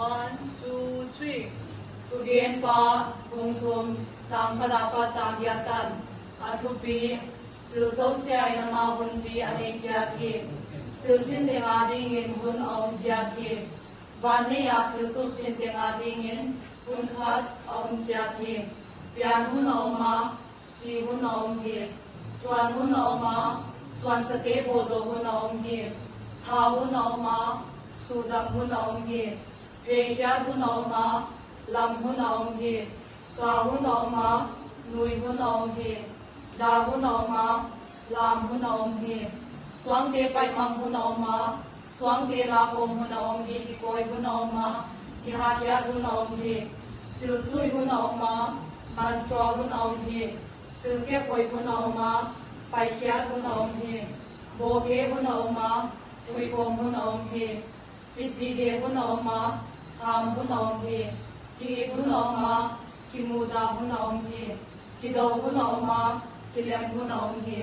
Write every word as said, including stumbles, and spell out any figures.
One, two, three. Thugenpa, bung thum, tang khat a pat tang giat tan. A thupi: Sil zosia in ama hunpi a nei ciat hi. Sil cin teng adingin hun a om ciat hi. Vannei a sil tup cin teng adingin hun khat a om ciat hi. Pian hun a om a, si hun a om hi. Suan hun a om a, suansate bawldaw hun a om hi. Thau hun a om a, suhdam hun a om hi. Pheikhiat hun a om a, lam hun a om hi. Ka hun a om a, nui hun a om hi. Da hun a om a, lam hun a om hi. Suangte paimang hun a om a, suangte lakhawm hun a om hi. Kikawi hun a om a, kihakhiat hun a om hi. Silsui hun a om a, mansuah hun a om hi. Silkep hoih hun a om a, paikhiat hun a om hi. Bawke hun a om a, huihkhawm hun a om hi. Sitdide hun a om a, ham hun a om hi. Ki-it hun a om a, kimuhdah hun a om hi. Kido hun a om a, kilem hun a om hi.